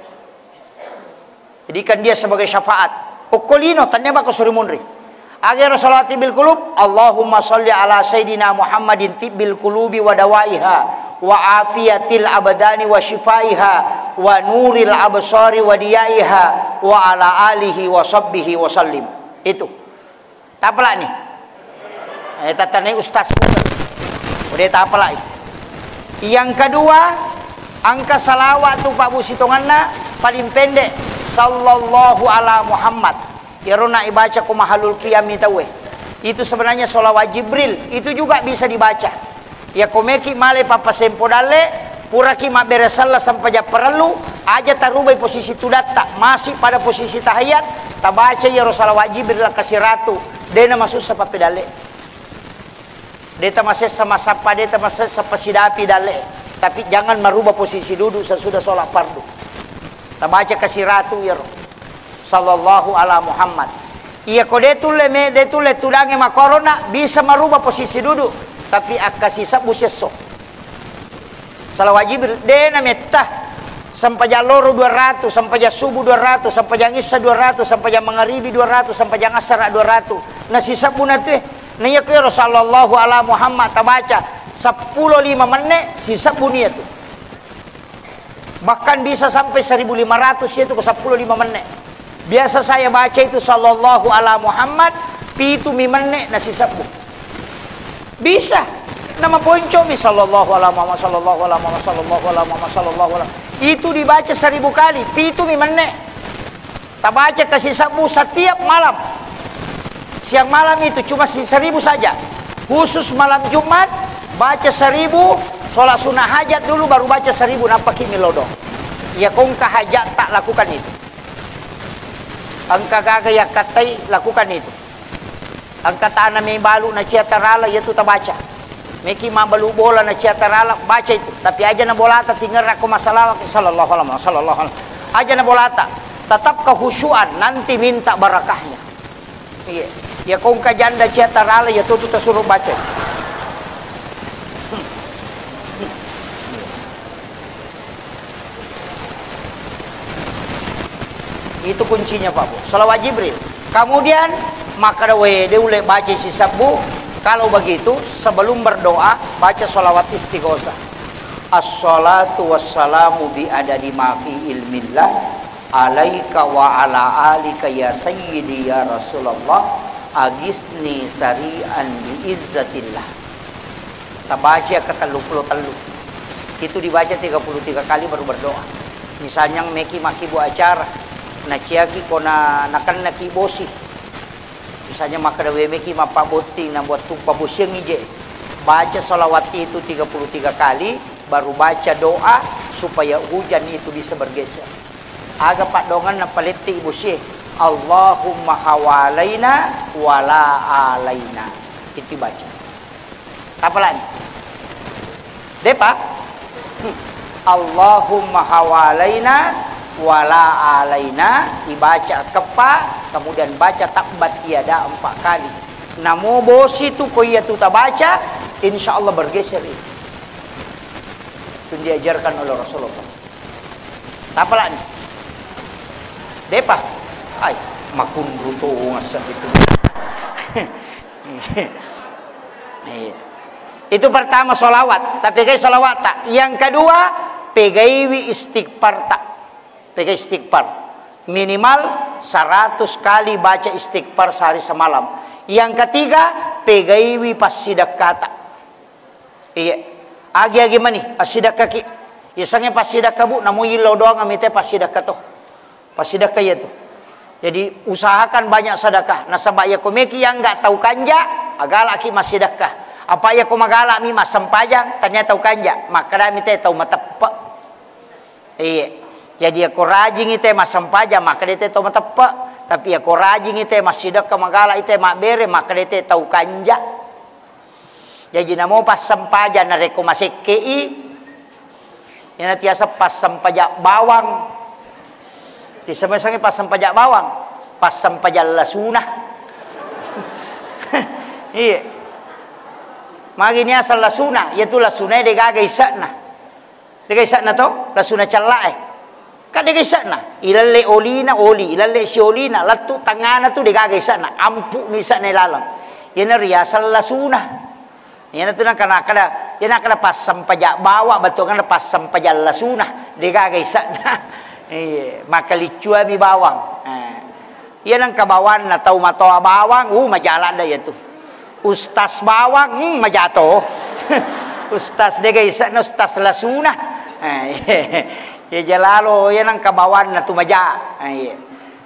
Jadikan dia sebagai syafaat. Okko lino, tannia bako suri munri. Agero salawat tibbil kulub, Allahumma salli ala sayyidina Muhammadin tibbil kulubi wa dawaiha, wa afiyatil abdani wa shifaiha, wa nuril absari wa diyaiha, wa ala alihi wa sahbihi wa sallim. Itu. Tapalani. Eh, tatanai ustaz. Udah tapalai. Yang kedua, engka salawat tu Pak Bu sitonganna paling pendek, sallallahu ala Muhammad. Iyaro na ibaca ko mahalul qiyam mi tauwe. Itu sebenarnya sholawat Jibril, itu juga bisa dibaca. Iya ko meki male pappasempo dalle, puraki mabbere sella sempajang parellu, aja tarubai posisi tudatta, masih pada posisi tahiyat, tabaca iyaro salawat Jibril akkasiratu, de namasussa pappedalle. De tamasessa masappa, de tamasessa pasidapi dalle. Tapi jangan merubah posisi duduk sesudah sholat fardu. Tabaca kasiratu iyaro. Sallallahu ala Muhammad. Iya ko de tulle me, de tulle tudange makorona, bisa merubah posisi duduk, tapi akkasisebbu siesso. Salawat Jibril, de nametta. Sempajang loro dua ratus, sempajang subuh dua ratus, sempajang isya dua ratus, sempajang mangaribi dua ratus, sempajang asara dua ratus. Nasisebbu na tu e. Na iya ko ero sallallahu ala Muhammad tabaca seppulo lima menne, sisebbu nia tu. Bahkan bisa sampai seribu lima ratus itu ke seppulo lima menne. Biasa saya baca itu sallallahu ala Muhammad, pitu mi menne nasisebbu. Bisa. Nama ponco mi sallallahu ala Muhammad, sallallahu ala Muhammad, sallallahu ala Muhammad, sallallahu ala. Itu dibaca seribu kali, pitu mi menne. Tabaca kasisebbu setiap malam. Siang malam itu cuma si-, seribu saja. Khusus malam Jumat, baca seribu, sholat sunnah hajat dulu, baru baca seribu, nappaki milodong. Iya ko engka hajat tak lakukan itu. Engka gaga yakkattai, lakukan itu. Engka tanami balu na cia tarala, iya tu tabaca. Meki mabbalu bola na cia tarala, baca itu. Tapi aja na bolata tingerra ko masalawat, sallallahu alaihi wasallam, sallallahu alaihi wasallam. Aja na bolata. Tetap kehusuan, nanti minta barakahnya. Iya. Iya ko engka janda cia tarala, iya tu tu tasuro baca. Itu kuncinya, Pak Bu. Salawat Jibril. Kemudian, makkeda, "We, de ulle baca sisebbu." Kalau begitu, sebelum berdoa, baca salawat istighosah. Assalatu wassalamu bi adadi ma fi ilmillah. Alaika wa ala alika ya sayyidi ya Rasulullah, agisni sari'an bi izzatillah. Tabaca ke tellu puluh tellu. Itu dibaca tiga puluh tiga kali baru berdoa. Misalnya meki makkibbu acara, naciaki ko na-, nakennaki bosi. Misalnya makkeda we meki mappabbotting na buat tuppa bosiang ije. Baca salawat itu tiga puluh tiga kali, baru baca doa supaya hujan itu bisa bergeser. Aga paddongenna paletti bosie, Allahumma hawalaina wala alaina. Itu baca. Tapalani. Depa? Hmm. Allahumma hawalaina wala alaina, ibaca keppa, kemudian baca tabbat yada empat kali. Namo bosi tu ko iya tu tabaca, insya Allah bergeser itu. Itu diajarkan oleh Rasulullah. Tapalani. Depa? Ai, makunru tu ngaseng itu. Iya. Itu pertama solawat, tapi kai solawat tak. Yang kedua, pegaiwi istighfar tak. Pegai istighfar. Minimal seratus kali baca istighfar sehari semalam. Yang ketiga, pegaiwi passidekka tak. Iya. Agi-agi mani, passidekkaki. Isengnge passidekka, Bu, namo illau doang amite passidekka to. Passidekka iya tu. Jadi, usahakan banyak sedekah. Nasaba iya ko meki yang nggak tahu kanja, agalaki massidekka. Apa iya ko magalami massempajang, tania tahu kanja, makkadami te tahu mateppe. Iya. Jadi, iya ko rajingi te massempajang, makkada te tahu mateppe. Tapi iya ko rajingi te massidekka, magalai te mabbere, makkada te tahu kanja. Jaji namo passempajang narekko masekke'i, iyana tiaseng passempajang bawang. Tiseme-seme passempajang bawang, passempajang lasuna. Iya. Magi niaseng lasuna, iyatu lasunae degaga ise'na. Degaga ise'na to, lasuna cella'e. Kan degaga ise'na. Ilalle olina, oli, ilalle siolina, lettu tangngana tu degaga ise'na, ampu'mi ise'na ilaleng. Iyana riaseng lasuna. Iyana tu nangka nakkada, iyana nakkada passempajang bawang, bettuanna passempajang lasuna, degaga ise'na. Iya, makkaliccuami bawang. Eh. Iya nengka bawanna tau matoa bawang, uh, maja ladde iyatu. Ustaz bawang, hmm, maja to. Ustaz degaga ise'na, ustaz lasuna. Eh, iya jalalo, iya nengka bawanna tu maja. Eh, iya.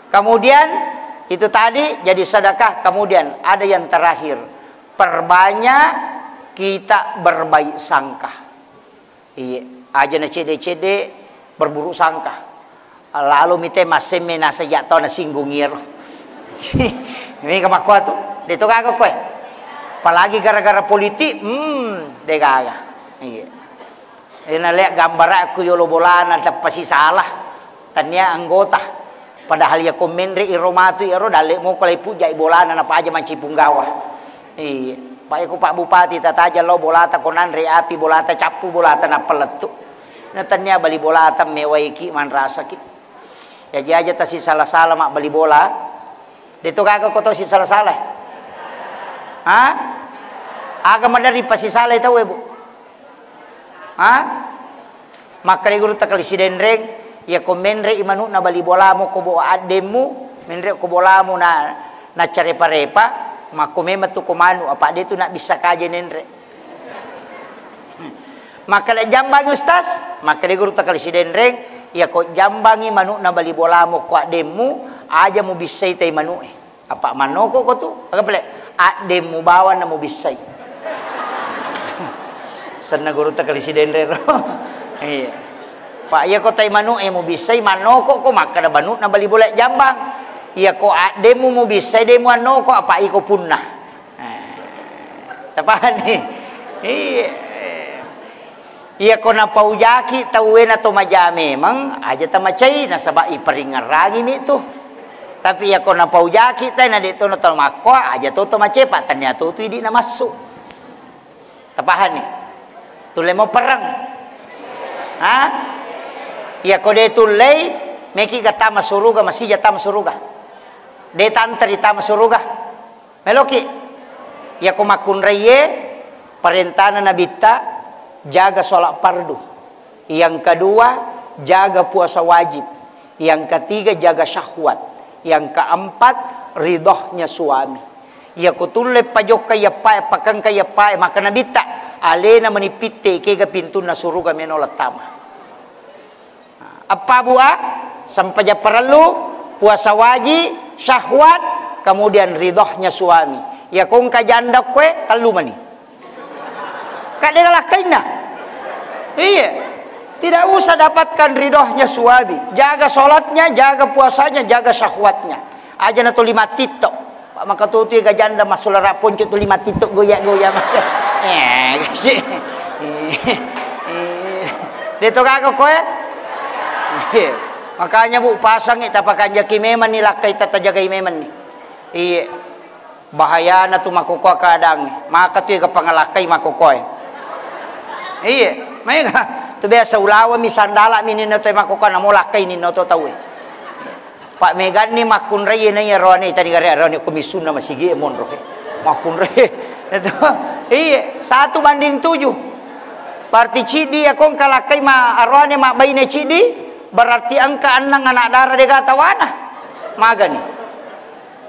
Kemudian itu tadi jadi sedekah, kemudian ada yang terakhir, perbanyak kita berbaik sangka. Iye, aja na cedde-cedde berburuk sangka. Lalo mite massemme naseng ja tau nasinggung iyaro. Mega makkuatu, de to gaga koe. Apalagi gara-gara politik, hmm, de gaga. Iye. Ena lea gambarakku yolo bolana teppa sisala. Tania anggota. Padahal iya ko menre iro matu iyaro dalle moko lai pujai bolana napaja manci punggawa. Iya. Pa iko Pak Bupati tataja lao bolata ko nanre api bolata cappu bolata nappa lettu. Na tania bali bolata mewaiki manrasaki. Jaji aja tasisala-sala mabbali bola. De to gaga ko to sisala-sala. Ha? Aga maderri pasisalai tau e, Bu? Ha? Makkeda guru takali sidenreng, iya ko menre i manu'na bali bolamu ko bo addemmu, menre ko bolamu na, na carepa-repa, makko memang tu ko manu, apa de tu na bisa kaje nenre. Makkeda jambangi Ustaz, makkeda guru takali sidenreng, iya ko jambangi manu'na bali bolamu ko addemmu, aja mu bissai tai manu'e. Apa mannoko ko tu? Aga pale? Addemmu bawang na mubissai. Senna guru takali sidenre ro. Iya. Pa iya ko tai manu e mubissai mannoko ko makkada manu na bali bola jambang. Iya ko addemmu mubissai demu annoko apa iko punna. Eh, tapahani? Iya. Iya ko napaujaki tauwe na to maja memang, aja tamacai, nasaba iparingngerangi mi tu. Tapi iya ko napaujaki tai na de to na to makkoa, aja to to macai, pa tania to tu idi na massu. Tapahani? Tulle mo perang. Ha? Iya ko de tullei, meki ga tama suruga, masija tama suruga. De tanteri tama suruga. Meloki, iyako makkunraiye, parentana Nabitta, jaga sholat fardu. Yang kedua, jaga puasa wajib. Yang ketiga, jaga syahwat. Yang keempat, ridhonya suami. Iya ko tulle pajokka iya pae, pakengka iya pae, maka nabitta, alena meni pitte, kega pintunna suruga meno lattama. Apa bua? Sempajang parellu, puasa wajib, syahwat, kemudian ridhonya suami. Iya ko engka janda koe, tellu mani. Kadde lakkainna. Iya. Tidak usah dapatkan ridhonya suami. Jaga sholatnya, jaga puasanya, jaga syahwatnya. Aja na tuli mattitto. Pak, maka tutu ga janda massulara ponco tuli mattitto goya-goya. Eh, de to gaga koe. Iya. Makanya, Bu, pasangi tapakanjaki memang ni lakkai, tatajagai memang ni. Iya. Bahayana tu makkokoa keadaangnge. Maka tu ega pangalakkai makkokoe. Iye, maega. Tu biasa ulawami sandalami ninna to makkokoa namo lakkai ninna to tauwe. Pak meganni makkunrai naiya roane tadi gare roane komissunna masigi monro. Makkunrai. Itu. Iye, satu banding tujuh. Berarti cidi ya kong kalakkai ma aroane ma baine cidi, berarti engka annang anak dara dega tawana. Magani.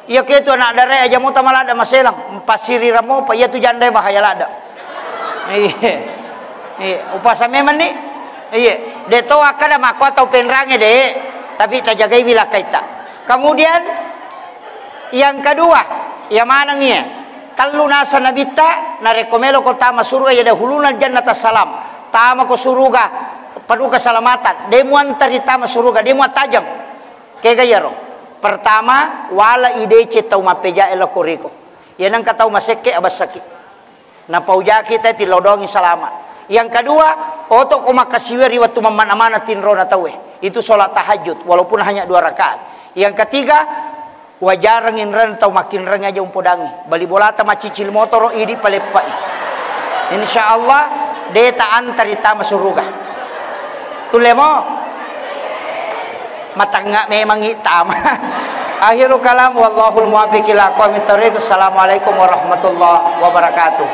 Iya ketu anak darae aja mota maladda maselang, mpassirirang mopa, iya tu jandae bahaya ladda. Iya. Iya, upasa memang ni. Iya, de to akkada makko atau penrange de, tapi tajagai wi lakkaitta. Kemudian yang kedua, iya maneng iya. Tellu nasa nabitta, narekko melo ko tama surga ya dahuluna jannata salam. Tama ko suruga, penuh keselamatan. De muantari tama suruga, de muattajeng. Kega iyaro? Pertama, wala ideceng tau mappejae lako riko. Iya nengka tau masekke abessaki. Napaujaki te tilodongi salama. Yang kedua, oto ko makkasiwe ri wettu mammana-mana tinrona tauwe. Itu sholat tahajud, walaupun hanya dua rakaat. Yang ketiga, wajareng inreng tau makkinreng aja umpodangi. Bali bolata macicil motoro idi paleppai. Insya Allah, de ta antari tama suruga. Tulle mo? Matangnga memang ittama. Akhirul kalam, wallahul muwaffiq ila aqwamit thariq. Assalamualaikum warahmatullahi wabarakatuh.